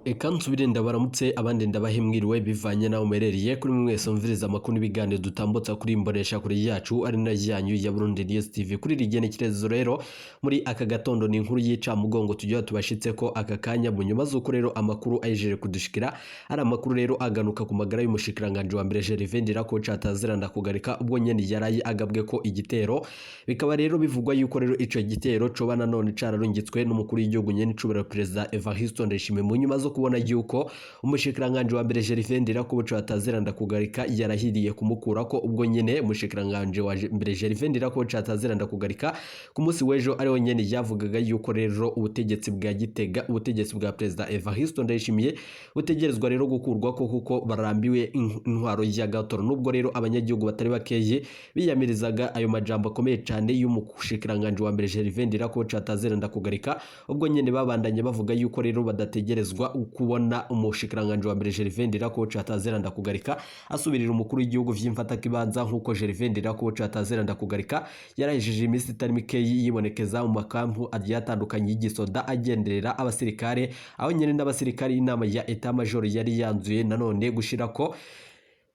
Eka nsubire ndabaramutse, abandi ndabahe mwiriwe, bivanye naho muherereye. Kuri mwese mviriza amakuru n'ibiganiro dutambutsa kuri imbonesha kure yacu, ari na yanyu ya Burundi News TV. Kuri iri genekerezo rero, muri aka gatondo, ni inkuru y'icamugongo tugira tubashitse ko aka kanya, mu nyuma z'uko rero amakuru ayejeje kudushikira ari amakuru rero aganuka ku magara y'umushikiranganje wa mbere Gervais Ndirakobuca ataziranda kugarika, ubwo nyene yaraye agabwe ko igitero. Bikaba rero bivugwa yuko rero ico gitero coba nanone cararungitswe n'umukuru w'igihugu nyene icubahiro Perezida Evariste Ndayishimiye, mu nyuma zo kubona yuko umushikiranganje wa mbere Gervais Ndirakobuca ataziranda kugarika yarahiriye kumukurako. Ubwo nyene umushikiranganje wa mbere Gervais Ndirakobuca ataziranda kugarika ku munsi w'ejo ariho nyene yavugaga yuko rero ubutegetsi bwa Gitega, ubutegetsi bwa Perezida Evariste Ndayishimiye, butegerezwa rero gukurwako kuko barambiwe intwaro ya gatoro. Nubwo rero abanyagihugu batari bakeye biyamirizaga ayo majambo akomeye cyane y'umushikiranganje wa mbere Gervais Ndirakobuca ataziranda kugarika, ubwo nyene babandanye bavuga yuko rero badategerezwa kubona umushikiranganje wa mbere Gervais Ndirakobuca ataziranda kugarika asubirira umukuru w'igihugu vy'imfatakibanza, nk'uko Gervais Ndirakobuca ataziranda kugarika yarahejeje iminsi itari mikeyi yibonekeza mu makampu agiye atandukanye y'igisoda, agenderera abasirikare, aho nyene n'abasirikare inama ya état major yari yanzuye nanone gushirako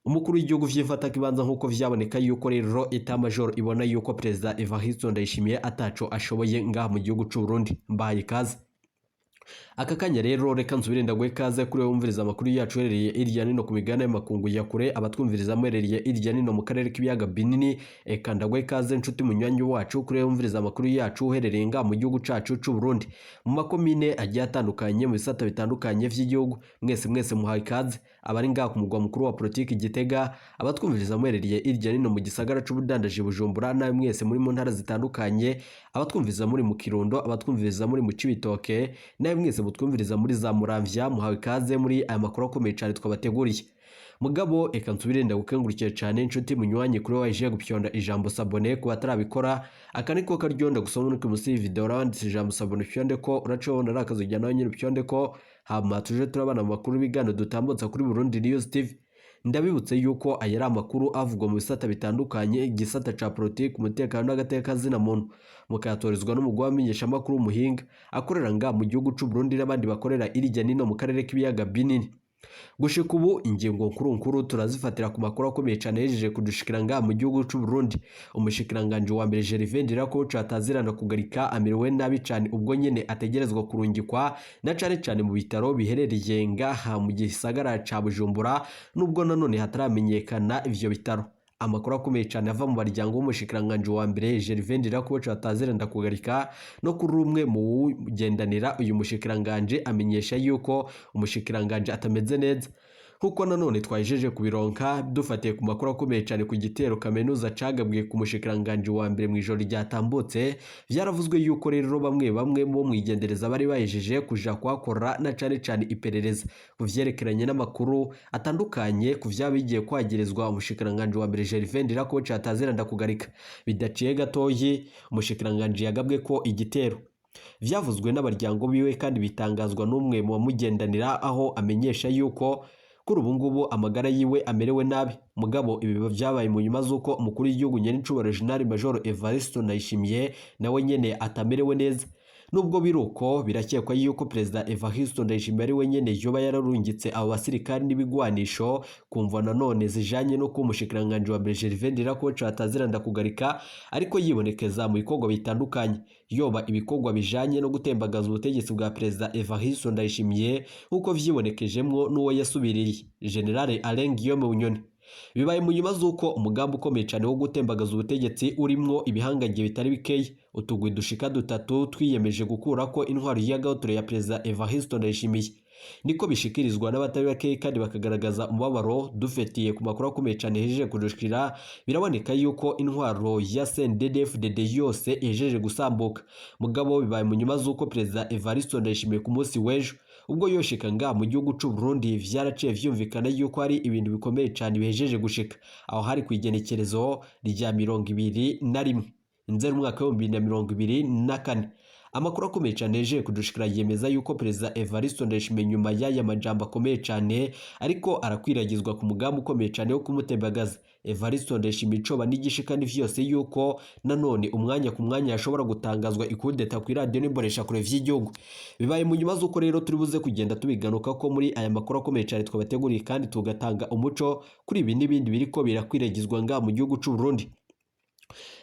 umukuru w'igihugu vy'imfatakibanza, nk'uko vyaboneka yuko rero état major ibona yuko Perezida Evariste Ndayishimiye ataco ashoboye ngaha mu gihugu c'u Burundi. Mbahaye ikaze aka kanya rero, reka nsubire ndaguhe ikaze kuri wowe wumviriza amakuru yacu uherereye irya nino ku migabane y'amakungu ya kure, abatwumviriza muherereye irya nino mu karere k'ibiyaga binini. Eka ndaguhe ikaze, nshuti munywanyi wacu, kuri wowe wumviriza amakuru yacu uherereye ngaha mu gihugu cacu c'u Burundi, mu makomine agiye atandukanye, mu bisata bitandukanye vy'igihugu. Mwese mwese muhaye ikaze, abari ngaha ku mugwa mukuru wa politiki Gitega, abatwumviriza muherereye irya nino mu gisagara c'ubudandaji Bujumbura, nawe mwese muri mu ntara zitandukanye, abatwumviriza muri mu Kirundo, abatwumviriza muri mu Cibitoke, nawe mwese mutwumviriza muri za Muramvya, muhawe ikaze muri aya makuru akomeye cyane twabateguriye. Mugabo eka nsubire ndagukengurukiye cyane, inshuti munywanyi, kuri waje gupyonda ijambo s'abonner. Ku batarabikora, aka niko karyo ndagusoma nuko munsi y'iyi urabanditse ijambo s'abonner, upyonde ko uracobona ari akazujya nawe nyine upyonde ko, hama tuje turabana mu makuru y'ibiganiro dutambutsa kuri Burundi News TV. Ndabibutse yuko aya ari amakuru avugwa mu bisata bitandukanye, igisata ca politiki, umutekano n'agateka zina muntu, mukayatorezwa n'umugwi w'abamenyeshamakuru w'umuhinga akorera nga mu gihugu c'u Burundi n'abandi bakorera irya nino mu karere k'ibiyaga binini. Gushika ubu, ingingo nkuru nkuru turazifatira ku makuru akomeye cyane yejeje kudushikira ngaha mu gihugu c'u Burundi. Umushikiranganje wa mbere Gervais Ndirakobuca atazirana kugarika amerewe nabi cyane, ubwo nyene ategerezwa kurungikwa na cane cane mu bitaro biherereye ngaha mu gisagara ca Bujumbura, nubwo nanone hataramenyekana ivyo bitaro. Amakuru akomeye cyane ava mu baryango w'umushikiranganje wa mbere Gervais Ndirakobuca ataziranda kugarika no kuri umwe mu wugendanira uyu mushikiranganje amenyesha yuko umushikiranganje atameze neza, nkuko nanone twajeje kubironka dufatiye ku makuru akomeye cyane ku gitero kaminuza cagabwe ku mushikiranganje wa mbere mu ijoro ryatambutse. Vyaravuzwe yuko rero bamwe bamwe bo mwigendereza bari bahejeje kuja kuhakora na cane cane iperereza ku vyerekeranye n'amakuru atandukanye ku vyaba bigiye kwagirizwa umushikiranganje wa mbere Gervais Ndirakobuca ataziranda kugarika. Bidaciye gatoyi, umushikiranganje yagabwe ko igitero. Vyavuzwe n'abaryango biwe kandi bitangazwa n'umwe mu bamugendanira, aho amenyesha yuko kuri ubu ngubu amagara yiwe amerewe nabi. Mugabo ibi vyabaye mu nyuma z'uko umukuru w'igihugu nyenicubahiro General Major Evariste Ndayishimiye nawe nyene atamerewe neza. Nubwo biruko, birakekwa yuko Perezida Evariste Ndayishimiye ari we nyene yoba yararungitse abo basirikari n'ibigwanisho, kumva nanone zijanye no kuba umushikiranganje wa mbere Gervais Ndirakobuca ataziranda kugarika ariko yibonekeza mu bikorwa bitandukanye, yoba ibikorwa bijanye no gutembagaza ubutegetsi bwa Perezida Evariste Ndayishimiye, nk'uko vyibonekejemwo n'uwo yasubiriye General Alain Guillaume Bunyoni. Bibaye mu nyuma z'uko umugambi ukomeye cyane wo gutembagaza ubutegetsi urimwo ibihangange bitari bikeya, utugwi dushika dutatu twiyemeje gukurako intwaro y'agahotoro ya Perezida Evariste Ndayishimiye, niko bishikirizwa n'abatari bakeyi kandi bakagaragaza umubabaro. Dufetiye ku makuru akomeye cyane hejeje kudushikira, biraboneka yuko intwaro ya CNDD-FDD yose ihejeje gusambuka. Mugabo bibaye mu nyuma z'uko Perezida Evariste Ndayishimiye ku munsi w'ejo ubwo yoshika nga mu gihugu c'u Burundi, vyaraciye vyumvikana yuko hari ibintu bikomeye cyane bihejeje gushika. Aho hari ku igenekerezo rya 21 Nzeri umwaka w'2024. Amakuru akomeye cane yeje kudushikira yemeza yuko Perezida Evariste Ndayishimiye nyuma y'aya majambo akomeye cane ariko arakwiragizwa ku mugambi ukomeye cane wo kumutembagaza. Evariste Ndayishimiye icoba n'igishika ni vyose yuko nanone umwanya ku mwanya hashobora gutangazwa ikudeta ku iradiyo n'imbonesha kure vy'igihugu. Bibaye mu nyuma z'uko rero turi buze kugenda tubiganuka ko muri aya makuru akomeye cane twabateguriye, kandi tugatanga umuco kuri ibi n'ibindi biriko birakwiragizwa nga mu gihugu c'u Burundi.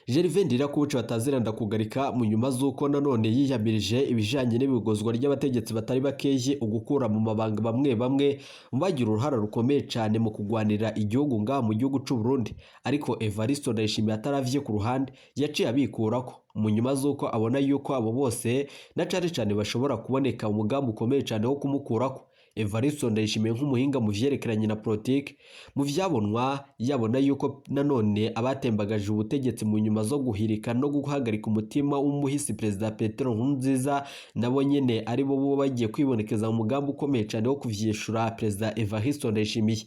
Gervais Ndirakobuca bataziranda kugarika mu nyuma z'uko nanone yiyamirije ibijanye n'ibigozwa ry'abategetsi batari bakeye, ugukura mu mabanga bamwe bamwe mu bagira uruhara rukomeye cane mu kugwanira igihugu ngaha mu gihugu c'u Burundi. Ariko Evariste Ndayishimiye ataravye ku ruhande, yaciye abikurako mu nyuma z'uko abona yuko abo bose na cane cane bashobora kuboneka umugambi ukomeye cane wo kumukurako. Evariste Ndayishimiye nk'umuhinga mu vyerekeranye na politike, mu vyabonwa yabona yuko nanone abatembagaje ubutegetsi mu nyuma zo guhirika no guhagarika umutima w'umuhisi Perezida Petero Nkurunziza nabo nyene ari bo bo bagiye kwibonekeza mu mugambi ukomeye cane wo kuvyishura Perezida Evariste Ndayishimiye.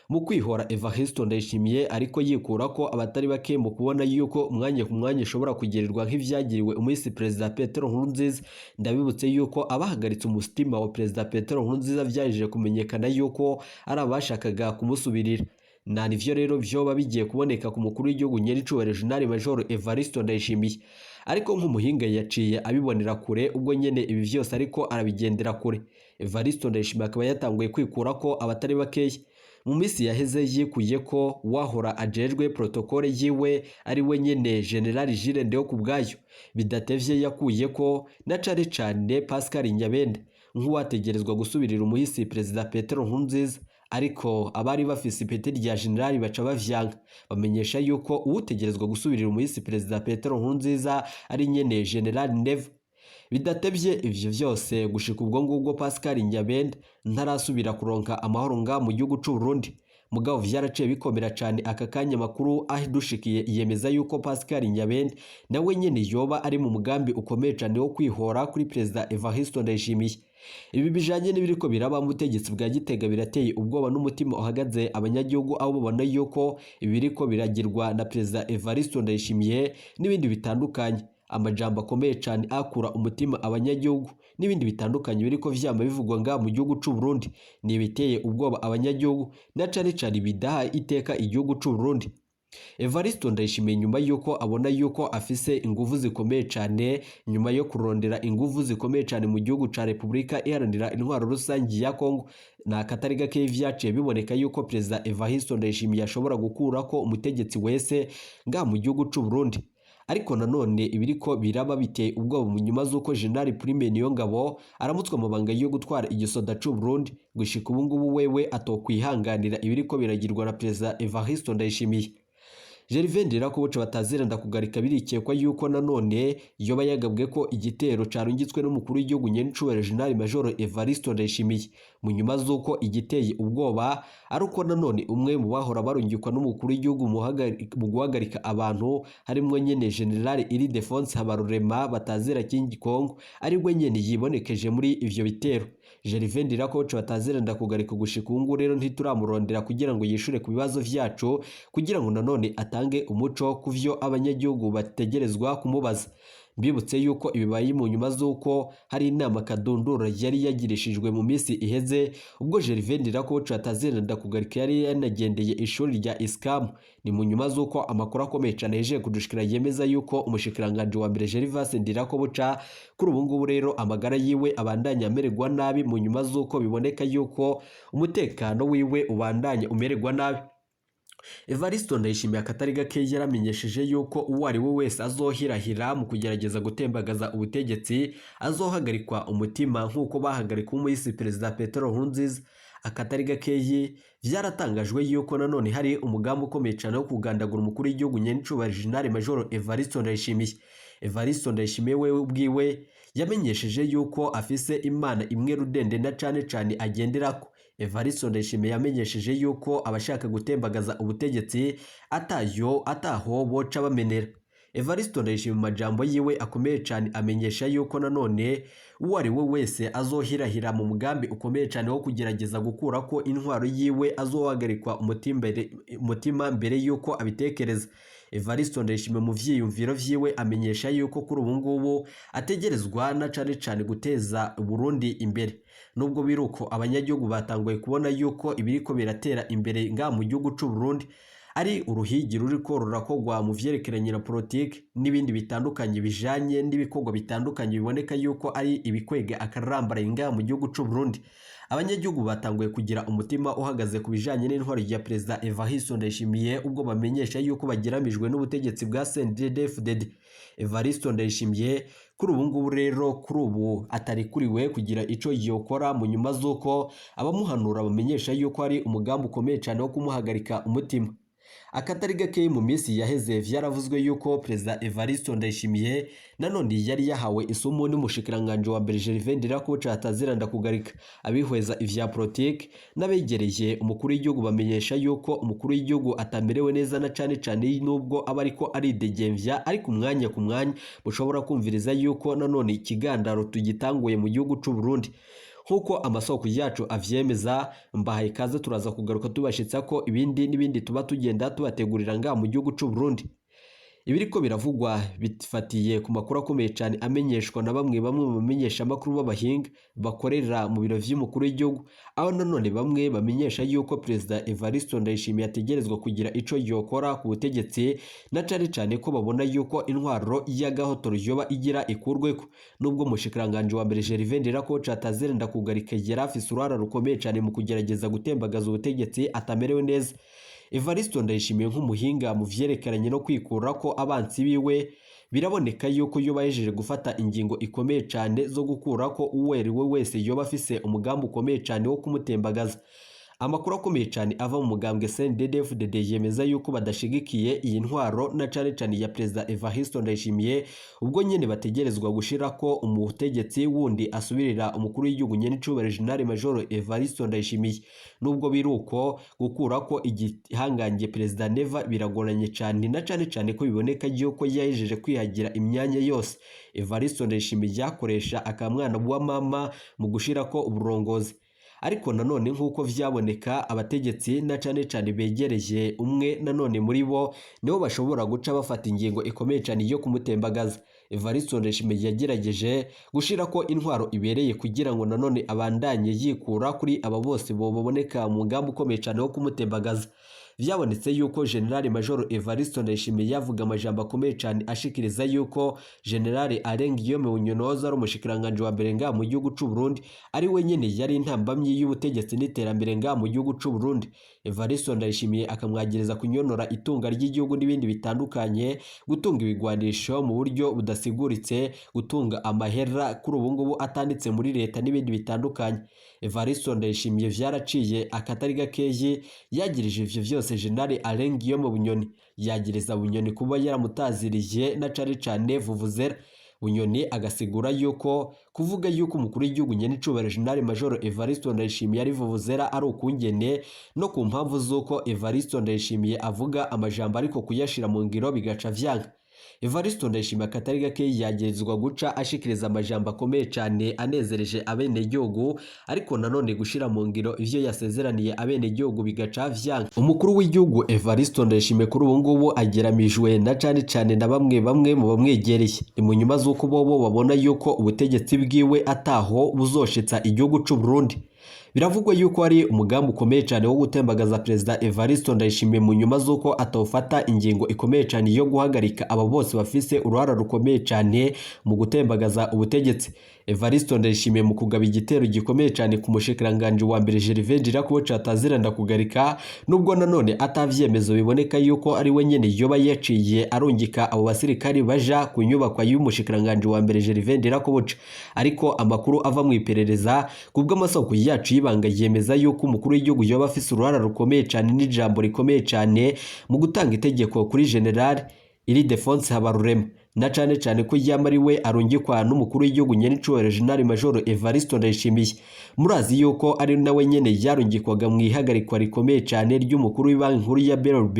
Mu kwihora, Evariste Ndayishimiye ariko yikura ko abatari bake mu kubona yuko umwanya ku mwanya ushobora kugirirwa nk'ivyagiriwe umuhisi Perezida Petero Nkurunziza. Ndabibutse yuko abahagaritse umutima wa Perezida Petero Nkurunziza vyaje kumenyekana yuko ari abashakaga kumusubirira. Na nivyo rero vyoba bigiye kuboneka ku mukuru w'igihugu nyericubahiro Jenerali Major Evariste Ndayishimiye. Ariko nk'umuhinga yaciye abibonera kure, ubwo nyene ibi vyose ariko arabigendera kure. Evariste Ndayishimiye akaba yatanguye kwikura ko abatari bakeya. Mu minsi yaheze yikuye ko wahora ajejwe protokole yiwe, ari we nyene General Jules Ndihokubwayo. Bidatevye yakuye ko na cane cane Pascal Nyabenda nk'uwategerezwa gusubirira umuhisi Perezida Petero Nkurunziza, ariko abari bafise ipeti rya generali baca bavyanga, bamenyesha yuko uwutegerezwa gusubirira umuhisi Perezida Petero Nkurunziza ari nyene General Neva. Bidatevye ivyo vyose, gushika ubwo ngubwo Pascal Nyabenda ntarasubira kuronka amahoro nga mu gihugu c'u Burundi. Mugabo vyaraciye bikomera cane. Aka kanya makuru ahidushikiye yemeza yuko Pascal Nyabenda nawe nyene yoba ari mu mugambi ukomeye cane wo kwihora kuri Perezida Evariste Ndayishimiye. Ibi bijanye n'ibiriko biraba mu butegetsi bwa Gitega birateye ubwoba n'umutima uhagaze abanyagihugu, aho babona yuko ibiriko biragirwa na Perezida Evariste Ndayishimiye n'ibindi bitandukanye, amajambo akomeye cane akura umutima abanyagihugu n'ibindi bitandukanye biriko vyama bivugwa nga mu gihugu c'u Burundi ni ibiteye ubwoba abanyagihugu, na cane cane bidaha iteka igihugu c'u Burundi. Evariste Ndayishimiye nyuma yuko abona yuko afise inguvu zikomeye cane, nyuma yo kurondera inguvu zikomeye cane mu gihugu ca Repubulika Iharanira Intwaro Rusangi ya Kongo, na akatari gake vyaciye biboneka yuko Perezida Evariste Ndayishimiye ashobora gukurako umutegetsi wese nga mu gihugu c'u Burundi. Ariko nanone ibiriko biraba biteye ubwoba mu nyuma z'uko General Prime Niyongabo aramutswe amabanga yo gutwara igisoda c'u Burundi, gushika ubu ngubu wewe atokwihanganira ibiriko biragirwa na Perezida Evariste Ndayishimiye. Gervais Ndirakobuca bataziranda kugarika birikekwa yuko nanone yoba yagabwe ko igitero carungitswe n'umukuru w'igihugu nyenicubahiro General Major Evariste Ndayishimiye, mu nyuma z'uko igiteye ubwoba ari uko nanone umwe mu bahora barungikwa n'umukuru w'igihugu mu guhagarika abantu, harimwo nyene General Ildefonse Habarurema batazira Kingi Kongo, ari we nyene yibonekeje muri ivyo bitero. Gervais Ndirakobuca bataziranda kugarika gushika ubu ngubu rero ntituramurondera kugira ngo yishure ku bibazo vyacu, kugira ngo nanone atange umuco ku vyo abanyagihugu bategerezwa kumubaza. Mbibutse yuko ibibaye mu nyuma z'uko hari inama kadundura yari yagirishijwe mu minsi iheze, ubwo Gervais Ndirakobuca bataziranda kugarika yari yanagendeye ishuri rya ISCAM. Ni mu nyuma z'uko amakuru akomeye cane yeje kudushikira yemeza yuko umushikiranganje wa mbere Gervais Ndirakobuca kuri ubu ngubu rero amagara yiwe abandanya amererwa nabi, mu nyuma z'uko biboneka yuko umutekano wiwe ubandanya umererwa nabi. Evariste Ndayishimiye akatari gake yaramenyesheje yuko uwo ari we wese azohirahira mu kugerageza gutembagaza ubutegetsi azohagarikwa umutima nk'uko bahagarika umuhisi Perezida Petero Nkurunziza. Akatari gakeyi vyaratangajwe yuko nanone hari umugambi ukomeye cane wo kugandagura umukuru w'igihugu nyenicubahiro General Major Evariste Ndayishimiye. Evariste Ndayishimiye wewe ubwiwe yamenyesheje yuko afise Imana imwe rudende na cane cane agenderako. Evariste Ndayishimiye yamenyesheje yuko abashaka gutembagaza ubutegetsi atayo ataho boca bamenera. Evariste Ndayishimiye mu majambo yiwe akomeye cane amenyesha yuko nanone uwo ari we wese azohirahira mu mugambi ukomeye cane wo kugerageza gukurako intwaro yiwe azohagarikwa umutima mbere yuko abitekereza. Evaristo Ndayishimiye mu vyiyumviro vyiwe amenyesha yuko kuri ubu ngubu ategerezwa na cane cane guteza Burundi imbere. Nubwo biruko, abanyagihugu batanguye kubona yuko ibiriko biratera imbere nga mu gihugu c'u Burundi ari uruhigi ruriko rurakorwa mu vyerekeranye na politike n'ibindi bitandukanye bijanye n'ibikorwa bitandukanye biboneka yuko ari ibikwega akarambaraye ngaha mu gihugu c'u Burundi. Abanyagihugu batanguye kugira umutima uhagaze ku bijanye n'intwaro ya Perezida Evariste Ndayishimiye ubwo bamenyesha yuko bageramijwe n'ubutegetsi bwa CNDD-FDD. Evariste Ndayishimiye kuri ubu ngubu rero, kuri ubu atarikuriwe kugira ico yokora mu nyuma z'uko abamuhanura bamenyesha yuko ari umugambi ukomeye cane wo kumuhagarika umutima. Akatari gake mu minsi yaheze vyaravuzwe yuko Perezida Evariste Ndayishimiye nanone yari yahawe isomo n'umushikiranganje wa mbere Gervais Ndirakobuca atazira ndakugarika. Abihweza ivya politike n'abegereye umukuru w'igihugu bamenyesha yuko umukuru w'igihugu atamerewe neza, na cane cane nubwo aba ariko aridegemvya, ariko umwanya ku mwanya mushobora kumviriza yuko nanone ikigandaro tugitanguye mu gihugu c'u Burundi. Nk'uko amasoko yacu avyemeza, mbahaye ikaze, turaza kugaruka tubashitsa ko ibindi n'ibindi tuba tugenda tubategurira ngaha mu gihugu c'u Burundi. Ibiriko biravugwa bifatiye ku makuru akomeye cyane amenyeshwa na bamwe bamwe mu bamenyeshamakuru b'abahinga bakorera mu biro vy'umukuru w'igihugu, aho nanone bamwe bamenyesha yuko Perezida Evariste Ndayishimiye ategerezwa kugira ico yokora ku butegetsi, na cane cane ko babona yuko intwaro y'agahotoro yoba igira ikurweko. Nubwo umushikiranganje wa mbere Gervais Ndirakobuca atazira ndakugarika yari afise uruhara rukomeye cane mu kugerageza gutembagaza ubutegetsi, atamerewe neza. Evaristo Ndayishimiye nk'umuhinga mu vyerekeranye no kwikura ko abansi biwe, biraboneka yuko yoba yahejeje gufata ingingo ikomeye cane zo gukura ko uweriwe wese yoba afise umugambi ukomeye cane wo kumutembagaza. Amakuru akomeye cyane ava mu mugambwe CNDD-FDD yemeza yuko badashigikiye iyi ntwaro, na cane cane ya Perezida Evariste Ndayishimiye, ubwo nyene bategerezwa gushira ko umutegetsi wundi asubirira umukuru w'igihugu nyenicubahiro General Major Evariste Ndayishimiye. Nubwo biruko, gukura ko igihangange Perezida Neva biragoranye cyane, na cane cane ko biboneka yuko yahejeje kwihagira imyanya yose. Evariste Ndayishimiye yakoresha akamwana wa mama mu gushira ko uburongozi, ariko nanone nk'uko vyaboneka, abategetsi na cane cane begereye umwe nanone muri bo nibo bashobora guca bafata ingingo ikomeye cane yo kumutembagaza. Evariste Ndayishimiye yagerageje gushira ko intwaro ibereye kugira ngo nanone abandanye yikura kuri aba bose boboneka mu mugambi ukomeye cane wo kumutembagaza. Vyabonetse yuko General Major Evariste Ndayishimiye yavuga amajambo akomeye cane ashikiriza yuko General Alain Guillaume Bunyoni ari umushikiranganje wa mbere ngaha mu gihugu c'u Burundi ari we nyene yari intambamyi y'ubutegetsi n'iterambere ngaha mu gihugu c'u Burundi. Evariste Ndayishimiye akamwagiriza kunyonora itunga ry'igihugu n'ibindi bitandukanye, gutunga ibigwanisho mu buryo budasiguritse, gutunga amahera kuri ubu ngubu atanditse muri leta n'ibindi bitandukanye. Evariste Ndayishimiye vyaraciye akatari gakeyi yagirije ivyo vyose General Alain Guillaume Bunyoni, yagiriza Bunyoni kuba yaramutaziriye na cane cane vuvuzela. Bunyoni agasigura yuko kuvuga yuko umukuru w'igihugu nyenicubahiro General Major Evariste Ndayishimiye ari vuvuzela ari ukungene no ku mpamvu z'uko Evariste Ndayishimiye avuga amajambo ariko kuyashira mu ngiro bigaca vyanka. Evariste Ndayishimiye akatari gake yagerezwa guca ashikiriza amajambo akomeye cyane anezereje abenegihugu, ariko nanone gushira mu ngiro ivyo yasezeraniye abenegihugu bigaca vyanka. Umukuru w'igihugu Evariste Ndayishimiye kuri ubu ngubu ageramijwe na cane cane na bamwe bamwe mu bamwegereye. Ni mu nyuma z'uko bobo babona yuko ubutegetsi bwiwe ataho buzoshitsa igihugu c'u Burundi. Biravugwa yuko ari umugambi ukomeye cyane wo gutembagaza Perezida Evariste Ndayishimiye mu nyuma z'uko atawufata ingingo ikomeye cyane yo guhagarika aba bose bafise uruhara rukomeye cyane mu gutembagaza ubutegetsi. Evariste Ndayishimiye mu kugaba igitero gikomeye cyane ku mushikiranganje wa mbere Gervais Ndirakobuca atazira ndakugarika, nubwo nanone atavyemezo biboneka yuko ari we nyene yoba yaciye arungika abo basirikari baja ku nyubakwa y'umushikiranganje wa mbere Gervais Ndirakobuca, ariko amakuru ava mu iperereza kubw'amasoko yacu y'ibanga yemeza yuko umukuru w'igihugu yoba afise uruhara rukomeye cyane n'ijambo rikomeye cyane mu gutanga itegeko kuri General Ildefonse Habarurema, na cane cane ko yama ari we arungikwa n'umukuru w'igihugu nyenicubahiro General Major Evariste Ndayishimiye. Murazi yuko ari nawe nyene yarungikwaga mu ihagarikwa rikomeye cyane ry'umukuru w'ibanki nkuru ya BRB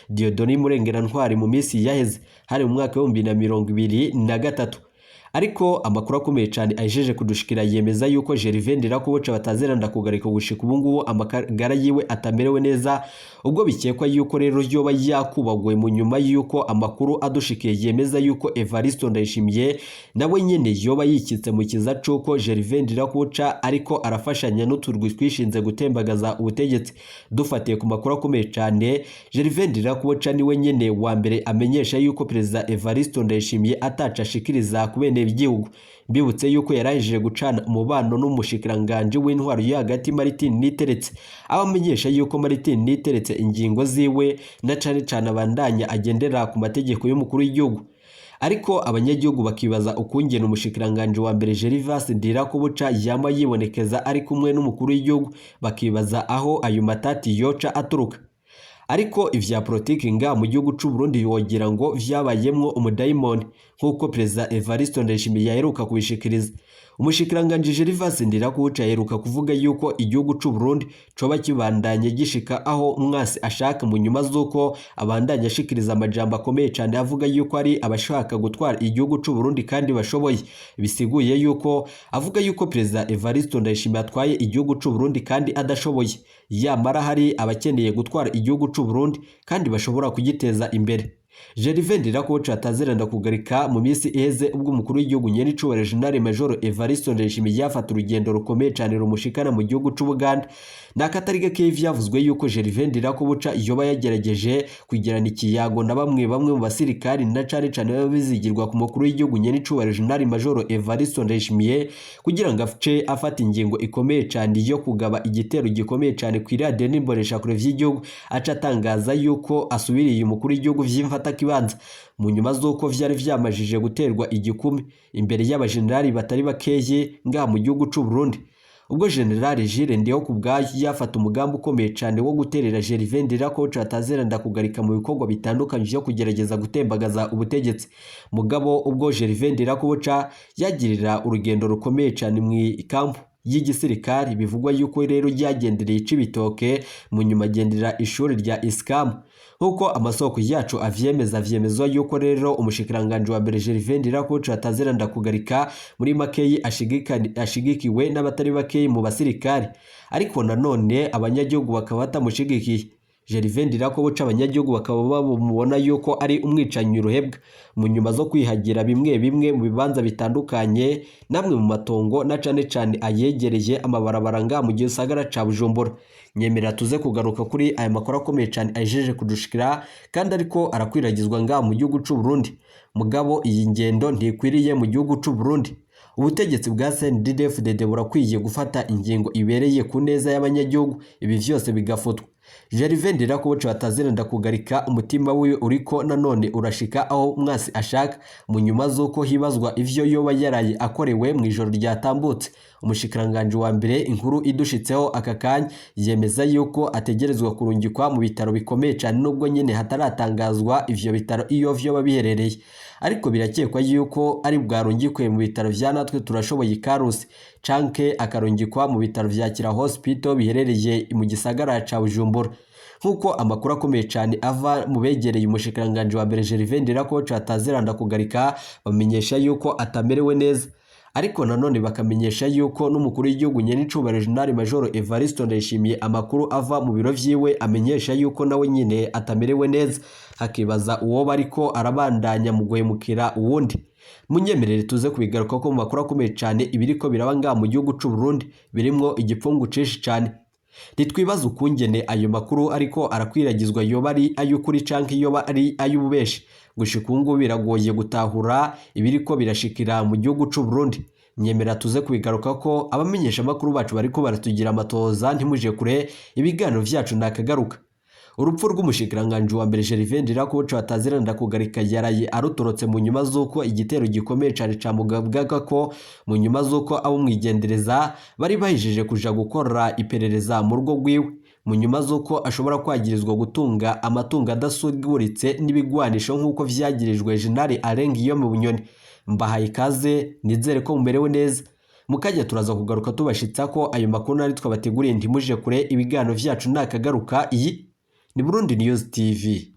Dieudonné Murengerantwari mu minsi yaheze, hari mu mwaka w'ibihumbi na 2023. Ariko amakuru akomeye cyane ajeje kudushikira yemeza yuko Gervais Ndirakobuca bataziranda kugarika gushika ubu ngubu amagara yiwe atamerewe neza, ubwo bikekwa yuko rero yoba yakubaguwe mu nyuma yuko amakuru adushikiye yemeza yuko Evaristo Ndayishimiye nawe nyene yoba yikitse mu kiza cuko Gervais Ndirakobuca ariko arafashanya n'uturwi twishinze gutembagaza ubutegetsi. Dufatiye ku makuru akomeye cyane, Gervais Ndirakobuca niwe nyene wa mbere amenyesha yuko Perezida Evaristo Ndayishimiye ataca ashikiriza ku bene igihugu. Mbibutse yuko yarangije gucana umubano n'umushikiranganje w'intwaro yo hagati Martin Niteretse, aho amenyesha yuko Martin Niteretse ingingo ziwe na cane cane abandanya agendera ku mategeko y'umukuru w'igihugu. Ariko abanyagihugu bakibaza ukungena umushikiranganje wa mbere Gervais Ndirakobuca yama yibonekeza ari kumwe n'umukuru w'igihugu, bakibaza aho ayo matati yoca aturuka. Ariko ivya politiki nga mu gihugu c'u Burundi wogira ngo vyabayemwo umudayimoni, nk'uko Perezida Evariste Ndayishimiye yaheruka kubishikiriza. Umushikiranganje Gervais Ndirakobuca yaheruka kuvuga yuko igihugu c'u Burundi coba kibandanye gishika aho umwasi ashaka, mu nyuma z'uko abandanye ashikiriza amajambo akomeye cane avuga yuko ari abashaka gutwara igihugu c'u Burundi kandi bashoboye. Bisiguye yuko avuga yuko Perezida Evariste Ndayishimiye atwaye igihugu c'u Burundi kandi adashoboye, yamara hari abakeneye gutwara igihugu c'u Burundi kandi bashobora kugiteza imbere. Gervais Ndirakobuca ataziranda kugarika mu minsi iheze ubwo umukuru w'igihugu nyenicubahiro General Major Evariste Ndayishimiye yafata urugendo rukomeye cyane rumushikana mu gihugu c'u Buganda. Nakatari gake vyavuzwe yuko Gervais Ndirakobuca yoba yagerageje kugirana ikiyago na bamwe mu basirikari na cane cane baba bizigirwa ku mukuru w'igihugu nyenicubahiro General Major Evariste Ndayishimiye, kugira ngo ace afata ingingo ikomeye cyane yo kugaba igitero gikomeye cyane ku iradiyo n'imboneshakure vy'igihugu, aca atangaza yuko asubiriye umukuru w'igihugu vy'imfata kibanza, mu nyuma z'uko vyari vyamajije guterwa igikumi imbere y'abajenerali batari bakeye ngaha mu gihugu c'u Burundi. Ubwo General Jules Ndihokubwayo yafata umugambi ukomeye cyane wo guterera Gervais Ndirakobuca ataziranda kugarika mu bikorwa bitandukanye vyo kugerageza gutembagaza ubutegetsi. Mugabo ubwo Gervais Ndirakobuca yagirira urugendo rukomeye cyane mu ikampu y'igisirikari, bivugwa yuko rero ryagendereye Cibitoke, mu nyuma agendera ishuri rya Iskamu. Nkuko amasoko yacu avyemeza, vyemezwa yuko rero umushikiranganje wa mbere Gervais Ndirakobuca ataziranda kugarika muri makeyi ashigikiwe n'abatari bakeyi mu basirikari, ariko nanone abanyagihugu bakaba batamushigikiye. Gervais Ndirakobuca abanyagihugu bakaba bamubona yuko ari umwicanyi ruhebwa, mu nyuma zo kwihagira bimwe bimwe mu bibanza bitandukanye namwe mu matongo na cane cane ayegereye amabarabara nga mu gisagara ca Bujumbura. Nyemera tuze kugaruka kuri aya makuru akomeye cane ajeje kudushikira kandi ariko arakwiragizwa nga mu gihugu c'u Burundi. Mugabo iyi ngendo ntikwiriye mu gihugu c'u Burundi. Ubutegetsi bwa CNDD-FDD burakwiye gufata ingingo ibereye ku neza y'abanyagihugu, ibi vyose bigafutwa. Gervais Ndirakobuca bataziranda kugarika umutima wiwe uriko nanone urashika aho umwasi ashaka, mu nyuma z'uko hibazwa ivyo yoba yaraye akorewe mu ijoro ryatambutse. Umushikiranganje wa mbere inkuru idushitseho aka kanya yemeza yuko ategerezwa kurungikwa mu bitaro bikomeye cyane, nubwo nyene hataratangazwa ivyo bitaro iyo vyoba biherereye, ariko birakekwa yuko ari bwarungikwe mu bitaro vya Natwe Turashoboye Karusi, canke akarungikwa mu bitaro vya Kira Hospital biherereye mu gisagara ca Bujumbura. Nkuko amakuru akomeye cyane ava mu begereye umushikiranganje wa mbere Gervais Ndirakobuca ataziranda kugarika, bamenyesha yuko atamerewe neza, ariko nanone bakamenyesha yuko n'umukuru w'igihugu nyenicubahiro General Major Evariste Ndayishimiye amakuru ava mu biro vyiwe amenyesha yuko nawe nyine atamerewe neza, hakibaza uwo bariko arabandanya mu guhemukira uwundi. Munyemerere tuze kubigaruka ko mu makuru akomeye cyane ibiriko biraba ngaha mu gihugu c'u Burundi birimwo igipfungu cinshi cyane. Ntitwibaza ukungene ayo makuru ariko arakwiragizwa yoba ari ay'ukuri canke yoba ari ay'ububeshi. Gushika ubu ngubu biragoye gutahura ibiriko birashikira mu gihugu c'u Burundi. Nyemera tuze kubigaruka ko abamenyesha amakuru bacu bariko baratugira amatoza, ntimuje kure, ibiganiro vyacu nakagaruka. Urupfu rw'umushikiranganje wa mbere Gervais Ndirakobuca bataziranda kugarika yaraye arutorotse mu nyuma z'uko igitero gikomeye cane camugabwaga ko mu nyuma z'uko abo mwigendereza bari bahijije kuja gukora iperereza mu rugo rwiwe, mu nyuma z'uko ashobora kwagirizwa gutunga amatungo adasuguritse n'ibigwanisho nk'uko vyagirijwe General Alain Guillaume Bunyoni. Mbahaye ikaze, nizere ko mumerewe neza. Mukajya turaza kugaruka tubashitsa ko ayo makuru nari twabateguriye, ntimuje kure, ibiganiro vyacu nakagaruka. Iyi ni Burundi News TV.